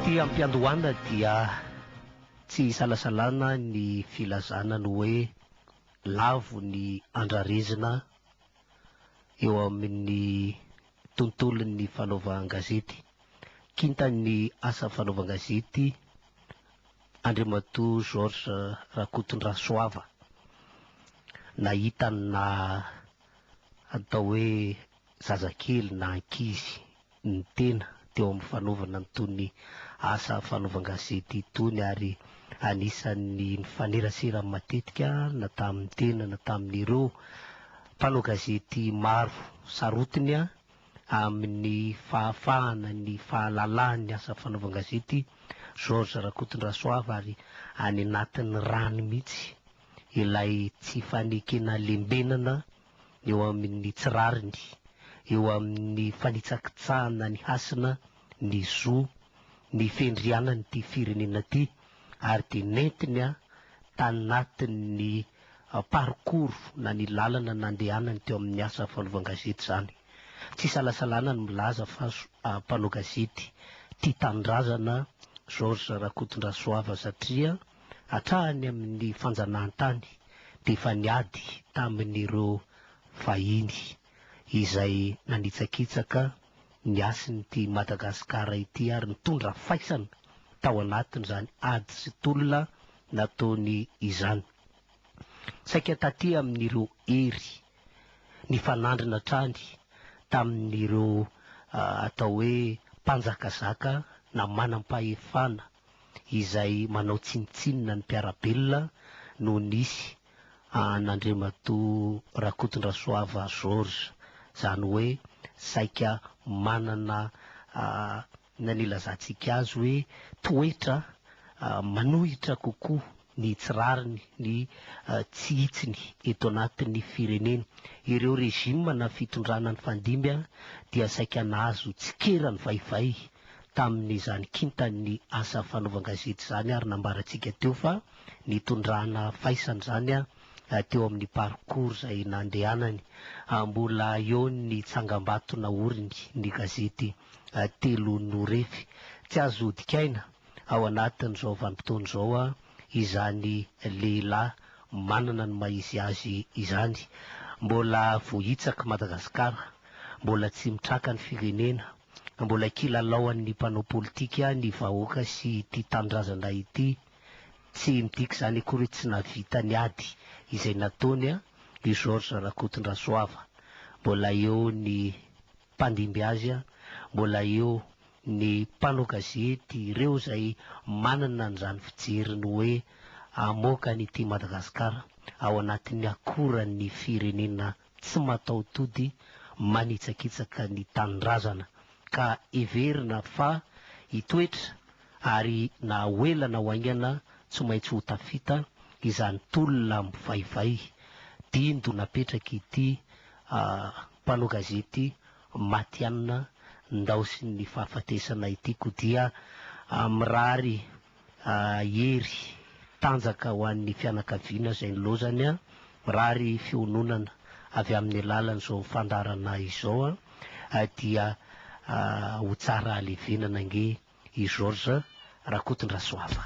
Ety am-piandohana dia tsy isalasalana ny filazana ny hoe lavo ny andrarezina eo amin'ny tontolon'ny fanaovan-gazety. Kintan'ny asa fanaovan-gazety Andriamatoa Georges Rakotondrasoava. Nahita na atao hoe zazakely na ankizy ny tena teo amin'ny fanaovana an'itony asa fanaovan-gazety itony ary anisan'ny nifanerasera matetika na tamin'ny tena na tamin'ireo mpanao gazety maro sarotiny amin'ny fahafahana ny fahalalahan'ny asa fanaovan-gazety Georges Rakotondrasoava ary any anatin'ny rany mihitsy ilay tsy fanekena lembenana eo amin'ny tsy rariny, eo amin'ny fanitsakitsahana ny hasina, ny zo, ny fiandrianan'ity firenena ity ary dia nentiny tanatin'ny parcours na ny lalana nandehanany teo amin'ny asa fanaovan-gazety izany. Tsy isalasalana ny milaza fa mpanao gazety tia tanindrazana Georges Rakotondrasoava satria hatrany amin'ny fanjanahantany dia efa niady tamin'ireo vahiny izay nanitsakitsaka ny hasin'ity Madagasikara ity ary nitondra faisana tao anatin'izany ady sy tolona nataony izany. Saika taty amin'ireo hery nifanandrina hatrany tamin'ireo atao hoe mpanjakazaka na manam-pahefana izay manao tsinontsinona ny mpiara-belona no nisy an'Andriamatoa Rakotondrasoava Georges, izany hoe saika manana na ny ilazantsika azy hoe toetra manohitra kokoa ny tsy rariny, ny tsy hitsiny eto anatin'ny firenena. Ireo régime na fitondrana nifandimby dia saika nahazo tsikera nivaivay tamin'izany kintan'ny asa fanaovan-gazety izany ary nambarantsika teo fa nitondrana faisana izany teo amin'ny parcours izay nandehanany. Mbola eo ny tsangambato naoriny ny gazety Telonorefy. Tsy azo dikaina ao anatin'izao vanim-potoana izao izany lehilahy manana ny maha izy azy izany. Mbola voahitsak'i Madagasikara, mbola tsy mitraka ny firenena, Mbola kilalaoan'ny mpanao politika ny vahoaka sy ity tanindrazana ity. Tsy midika izany akory hoe tsy nahavita ny ady izay nataony i Georges Rakotondrasoava. Mbola eo ny mpandimby azy, mbola eo ny mpanao gazety, ireo izay manana an'izany fijeriny hoe hamoaka an'ity Madagasikara ao anatin'ny akoran'ny firenena tsy mataho-tody manitsakitsaka ny tanindrazana ka heverina fa hitoetra ary na ho ela na ho haingana tsy maintsy ho tafita izany tolona mivaivay dindo napetraky ity mpanao gazety matihanina ndaosin'ny fahafatesana ity koa dia mirary hery, tanjaka ho an'ny fianakaviana izay nilaozany, mirary fiononana avy amin'ny alalan'izao fandaharana izao dia ho tsara halevenana ange i Georges Rakotondrasoava.